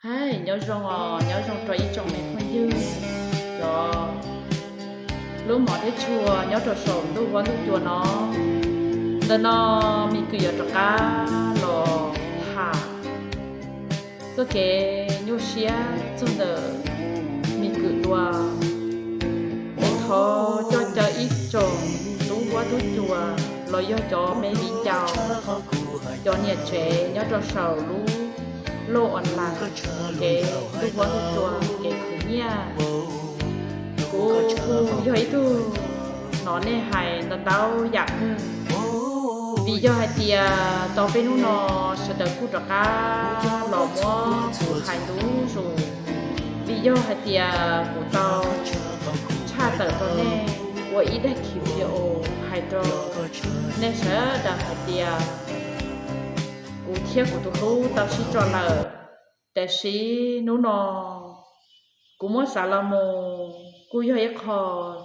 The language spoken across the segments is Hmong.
Hais nyob zoo os, nyob zoo rau ib tsoom me phooj ywg, cov lub mom thiab tshua nyob rau saum ntuj huab ntuj cua no. Ntawm no Mim Kwm yuav rov qab los tham txoj kev nyuaj siab txog ntawm Mim Kwm dua. Kuv thov coj caw ib tsoom tub huab tub cua los yog cov me viv ncaus, cov niam tsev nyob rau saum lub lauj online, kev ntuj huab ntuj cua, kev khwv nyiaj. Kuv kuj yog ib tug hnov nej hais ntau ntau yam kawg, vim yog hais tias tau peb hnub no sawv daws kuj rov qab los muab kuv hais ntu zus, vim yog hais tias kuv tau tshaj tawm rau nej ua ib daim khiv video hais rau nej sawv daws hais tias kuv thiab kuv tus hlub tau sib tso lawm. Tiam sis hnub no kuv muab xav los mus kuj yog ib qho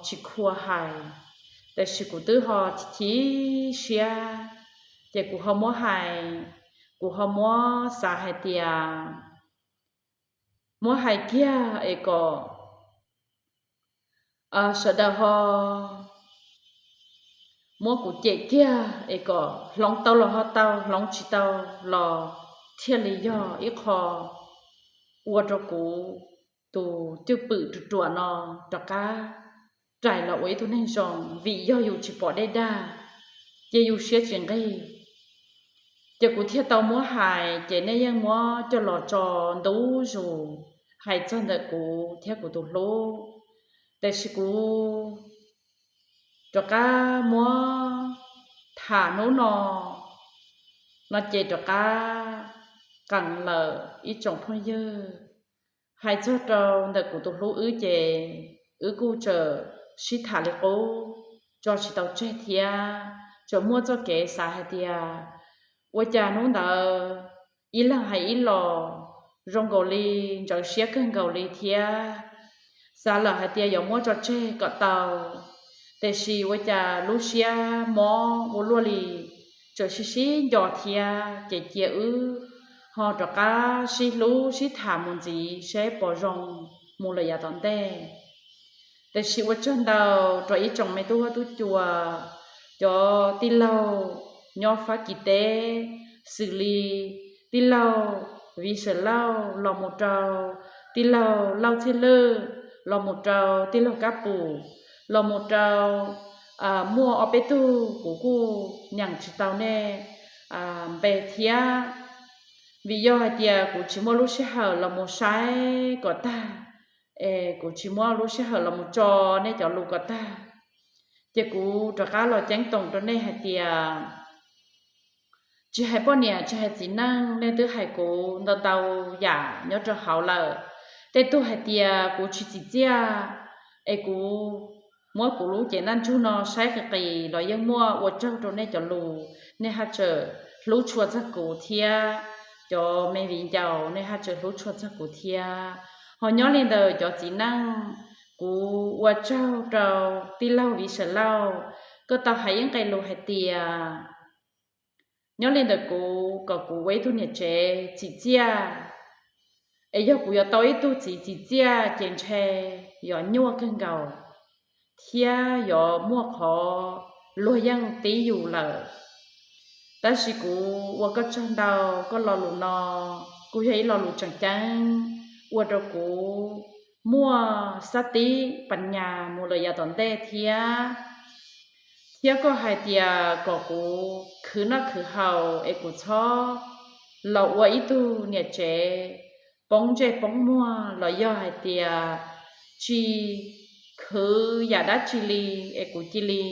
tsis khuam hais, tiam sis kuv twb ho chim siab, ces kuv ho muab hais, kuv ho muab xav hais tias muab hais kiag es kom sawv daws ho muab kuv cem kiag es kom hloov tau los ho tau, hloov tsis tau los thiaj li yog ib qho ua rau kuv tus cwj pwm ruam ruam no rov qab rais los ua ib tug neeg zoo, vim yog yus tsis pom dej dag ces yus siab tsis nqig. Ces kuv thiaj tau muab hais, ces nej yeej muab coj los tso ntu zus hais txog ntawm kuv thiab kuv tus hlub. Tiam sis kuv rov qab muab tham hnub no, no ces rov qab qees lawm ib tsoom phooj ywg. Hais txog rau ntawm kuv tus hlub wb ces wb kuj tseem sib tham li qub, tso tsis tau tseg thiab. Tseem muaj txoj kev xav hais tias ua cas hnub ntawd ib leeg hais ib los zoo nkaus li ntsawv siab kawg nkaus li thiab, xav lawm hais tias yuav muab tso tseg kom tau, tiam sis ua cas lub siab mob ua luaj li, tseem sib sib nco thiab. Ces cia wb ho rov qab sib hlub sib tham mus ntxiv seb puas zoo mus lawm yav tom ntej. Tiam sis ua tsaug ntau rau ib tsoom me tub huab tub cua, cov tij laug nyob Fab Kis teb, xws li tij laug Viv Sawm Lauj los mus rau tij laug Lauj Txhiaj Lwj, los mus rau tij laug Kab Pum, los mus rau muaj ob peb tug kuv kuj nyeem tsis tau nej npe thiab, vim yog hais tias kuv tsis muaj lub sij hawm los mus saib kom tag, es kuv tsis muaj lub sij hawm los mus tso nej cov lus kom tag. Ces kuv rov qab los ceeb toom rau nej hais tias tsis hais poj niam tsis hais txiv neej, nej twb hais kuv ntau ntau yam nyob rau hauv lawm. Tej tug hais tias kuv tsis txim txiaj, es kuv muab kuv lub cev ntaj ntsug no saib qis qis los yeej muaj. Ua tsaug rau nej cov lus, nej haj tseem hlub tshua txog kuv thiab, cov me viv ncaus nej haj tseem hlub tshua txog kuv thiab. Ho nyob li ntawm cov txiv neej, kuv ua tsaug rau tij laug Viv Sawm Lauj, koj tau hais ib nqe lus hais tias nyob li ntawm kuv kom kuv ua ib tug niam tsev txim txiaj, es yog kuv yuav tau ib tug txiv txim txiaj ces ntshe yuav nyuaj kawg nkaus thiab yuav muaj qhov luag yeej tib yus lawm. Tab sis kuv ua koj tsaug ntau, koj lo lus no kuj yog ib lo lus tseem ceeb ua rau kuv muaj xab tib pas nyas mus lawm yav tom ntej thiab. Thiab koj hais tias kom kuv khwv noj khwv haus es kuv txhob los ua ib tug niam tsev poob ntsej poob muag los yog hais tias tsis khwv yam dab tsi li es kuv cia li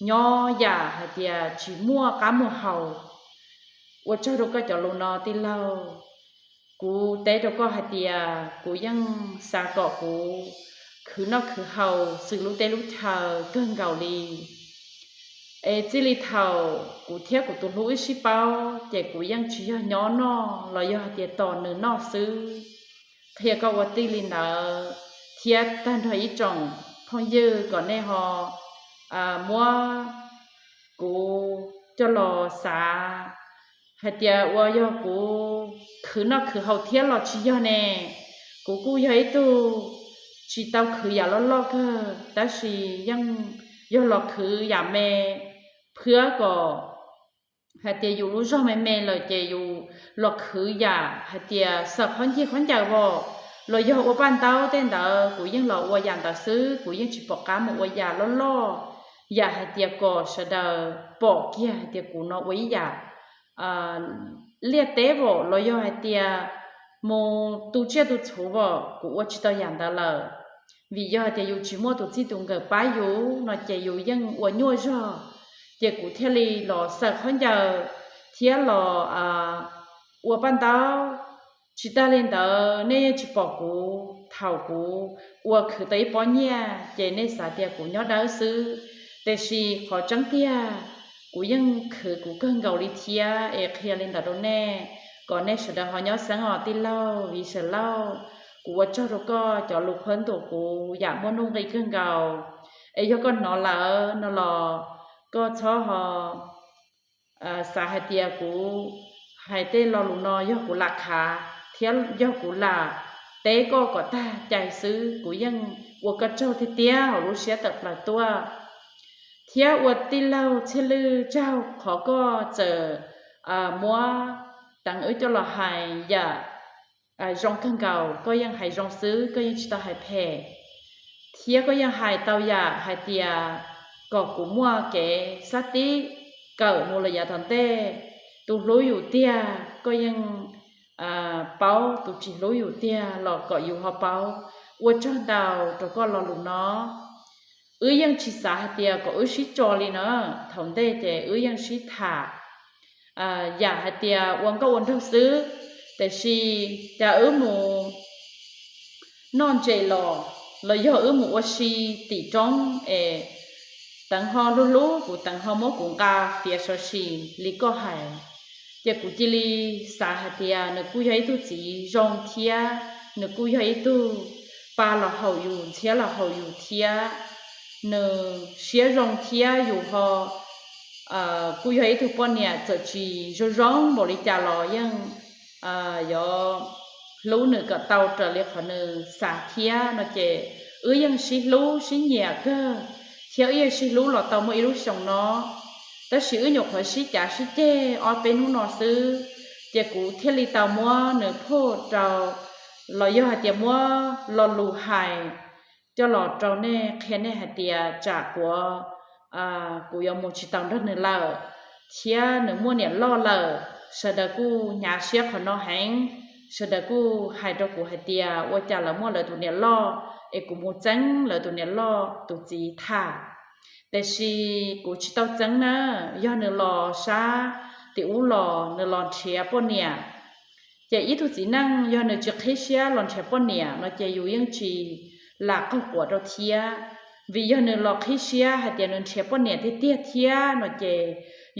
nyob yam hais tias tsis muaj qab muaj hau. Ua tsaug rau koj cov lus no tij laug. Kuv teb rau koj hais tias kuv yeej xav kom kuv khwv noj khwv haus xws lub teb lub chaw kawg nkaus li. Es txij li thaum kuv thiab kuv tus hlub wb sib paub ces kuv yeej tsis yog nyob noj los yog hais tias tos nws noj xwb. Qhia koj ua tij li ntawd thiab tag nrho ib tsoom phooj ywg kom nej ho muab kuv coj los xav hais tias ua yog kuv khwv noj khwv haus thiab los tsis yog ne. Kuv kuj yog ib tug tsis tau khwv yam loj loj kawg, tab sis yeej yog los khwv yam me phab kom hais tias yus lub zog me me lawm ces yus los khwv yam hais tias xaws khaub ncig khaub ncaws as, los yog ua paj ntaub tej ntawd, kuv yeej los ua yam ntawd xwb, kuv yeej tsis pom qab mus ua yam loj loj, yam hais tias kom sawv daws pom kiag hais tias kuv no ua ib yam liaj teb as, los yog hais tias mus tu tsiaj tu txhuv as, kuv ua tsis tau yam ntawd lawm. Vim yog hais tias yus tsis muaj tus txij tus nkawm pab yus no ces yus yeej ua nyuaj zog, ces kuv thiaj li los xaws khaub ncaws thiab los ua paj ntaub. Tsis tas li ntawd nej yeej tsis pom kuv thaum kuv ua khwv tau ib pob nyiaj ces nej xav tias kuv nyob dawb xwb, tiam sis qhov tseeb tiag kuv yeej khwv kuv kawg nkaus li thiab. Es qhia li ntawd rau nej kom nej sawv daws ho nyob xeeb os tij laug Viv Sawm Lauj. Kuv ua tsaug rau koj cov lus qhuab ntuas kuv yam muaj nuj nqis kawg nkaus. Es yog koj hnov lawm no los koj txhob ho xav hais tias kuv hais tej lo lus no yog kuv lam khav thiab yog kuv lam teb koj kom tag cai xwb. Kuv yeej ua koj tsaug tiag tiag hauv lub siab tawm plaws tuaj, thiab ua tij laug Txhiaj Lwj tsaug qhov koj txawm muab teev wb coj los hais yam zoo kawg nkaus. Koj yeej hais zoo xwb, koj yeej tsis tau hais phem, thiab koj yeej hais tau yam hais tias kom kuv muaj kev sab tib kawm mus lawm yav tom ntej. Tus hlub yus tiag koj yeej paub, tus tsis hlub yus tiag los kom yus ho paub. Ua tsaug ntau rau koj lo lus no. Wb yeej tsis xav hais tias kom wb sib tso li na, thaum ntej ces wb yeej sib tham yam hais tias ua nkauj ua nraug xwb, tiam sis cas wb mus noj ntses los, los yog wb mus ua si tim roob es Teev ho hlub hlub kuv, Teev ho muab kuv nqa fiav sov si li koj hais, ces kuv cia li xav hais tias nws kuj yog ib tug txiv zoo thiab nws kuj yog ib tug pa los haum yus, ntxhiab los haum yus thiab, nws siab zoo thiab yus ho kuj yog ib tug poj niam txawm tsis zoo zoo npaum li cas los yeej yuav hlub nws kom tau raws li qhov nws xav thiab no ces wb yeej sib hlub sib nyiam kawg, thiab wb yeej sib hlub los tau muaj ib lub xyoo no. Tab sis wb nyuam qhuav sib cav sib ceg ob peb hnub no xwb, ces kuv thiaj li tau muab nws phoj rau, los yog hais tias muab lo lus hais coj los rau nej, qhia nej hais tias tsam kuv, kuv yuav mus tsis tau nrog nws lawm, thiab nws muaj niam loj lawm. Sawv daws kuj hnyav siab qhov no heev, sawv daws kuj hais rau kuv hais tias ua cas lawv muaj lawv tus niam loj es kuv mus txeeb lawv tus niam loj tus txiv tham. Tiam sis kuv tsis tau txeeb na, yog nws los sab tim ub los nws los nrhiav poj niam, ces ib tug txiv neej yog nws tsis qhib siab los nrhiav poj niam no ces yus yeej tsis lam qaug quav rau thiab. Vim yog nws los qhib siab hais tias nws nrhiav poj niam tiag tiag thiab no ces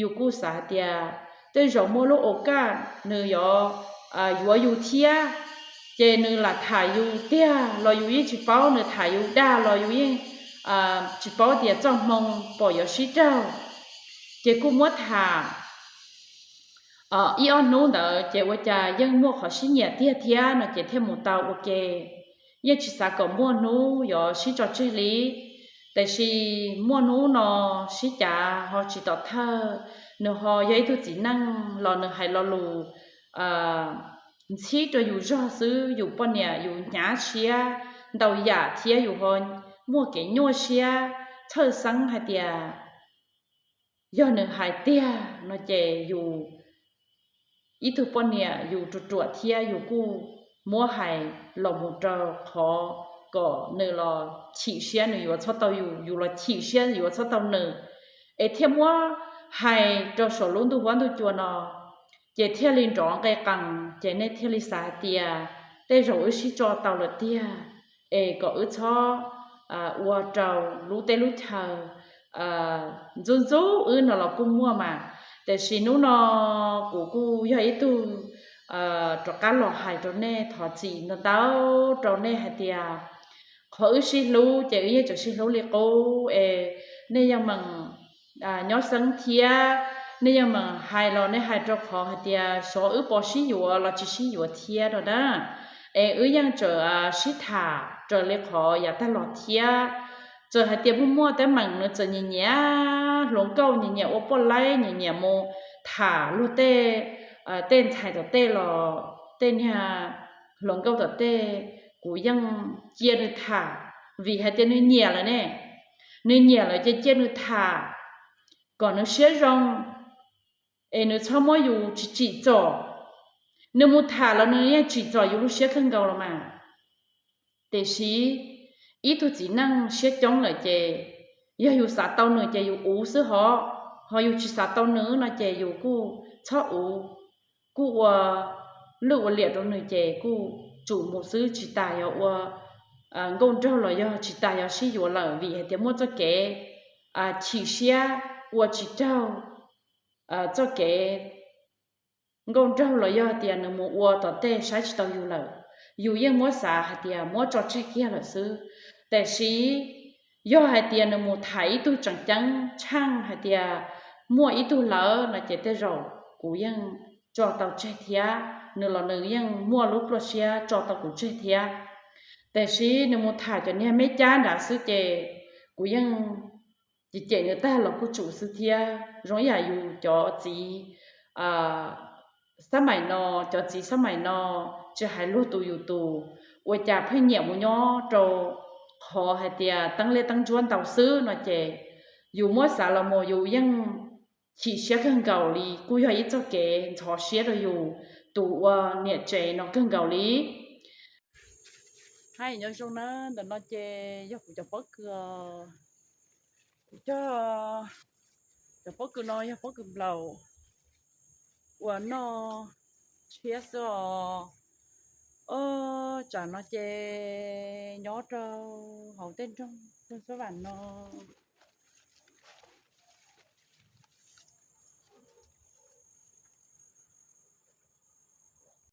yus kuj xav hais tias tej zaum muaj lub au kaj nws yuav yuav yus thiab, ces nws lam tham yus tiag los yus yeej tsis paub, nws tham yus dag los yus yeej tsis paub tias txoj hmoo pom yuav sib raug. Ces kuj muab tham ib ob hnub ntawd ces ua cas yeej muaj qhov sib nyiam tiag thiab no ces thiaj mus tau ua ke. Yeej tsis xav kom muaj hnub yuav sib tso tseg li, tiam sis muaj hnub no sib cav ho tsis tom thawj, nws ho yog ib tug txiv neej los nws hais lo lus ntxhib rau yus zog xwb, yus poj niam yus hnyav siab ntau yam thiab yus ho muaj kev nyuaj siab txhawj xeeb hais tias yog nws hais tiag no ces yus ib tug poj niam yus ruam ruam thiab yus kuj muab hais los mus rau qhov kom nws los chim siab nws yuav txhob tau yus, yus los chim siab yuav txhob tau nws, es thiaj muab hais rau saum lub ntuj huab ntuj cua no, ces thiaj li nrov nqe qees, ces nej thiaj li xav hais tias tej zaum wb sib tso tau lawm tiag, es kom wb txhob ua rau lub teb lub chaw ntxub ntxub wb no los kuj muaj mas. Tiam sis hnub no kuv kuj yog ib tug rov qab los hais rau nej thov txim ntau ntau rau nej hais tias qhov wb sib hlub ces wb yeej tseem sib hlub li qub es nej yeej meem nyob xeeb thiab Nej yog mas hais los nej hais rau qhov hais tias xyov wb puas sib yuav los tsis sib yuav thiab no na. Es wb yeej tseem sib tham raws li qhov yav tag los thiab. Txawm hais tias muaj muaj teeb meem nws txawm nyiam nyiam hluas nkauj, nyiam nyiam ua poj laib, nyiam nyiam mus tham luag tej, tej ntxhais tom tej los tej niag hluas nkauj tom tej, kuv yeej cia nws tham, vim hais tias nws nyiam lawm ne. Nws nyiam lawm ces cia nws tham kom nws siab zoo, es nws txhob muab yus tsis tsim txom. Nws mus tham los nws yeej tsim txom yus lub siab kawg nkaus los mas. Tiam sis ib tug txiv neej siab coob lawm ces yog yus xav tau nws ces yus uv xwb hov, ho yus tsis xav tau nws no ces yus kuj txhob uv, kuj ua lwj ua liam rau nws ces kuj tsum mus xwb, tsis tas yog ua nkauj nraug los yog tsis tas yog sib yuav lawm, vim hais tias muaj txoj kev chim siab ua tsis raug txoj kev nkauj nraug los yog tias nws mus ua tom tej saib tsis tau yus lawm, yus yeej muab xav hais tias muab tso tseg kiag lawm xwb. Tiam sis yog hais tias nws mus tham ib tug tseem ceeb tsheej hais tias muaj ib tug lawm no ces tej zaum kuv yeej tso tau tseg thiab, nws los nws yeej muaj lub pluaj siab tso tau kuv tseg thiab. Tiam sis nws mus tham cov niag me cab nrad xwb ces kuv yeej cem cem nws tag los kuj tsum xwb thiab. Zoo ib yam yus cov txiv xab maim no, cov txiv xab maim no tsis hais luag tus yus tus, ua cas pheej nyiam mus nyob rau qhov hais tias teeb liaj teeb ntsuab ntau xwb no ces yus muab xav los mus yus yeej chim siab kawg nkaus li, kuj yog ib txoj kev ntxhov siab rau yus tus ua niam tsev no kawg nkaus li. Hais nyob zoo na, ntawm no ces yog kuv cov pob kws, kuv cov, cov pob kws no yog pob kws nplaum uas noj tshiab xwb os. Tsam no ces nyob rau hauv tej nroog Luag Xab Vam no,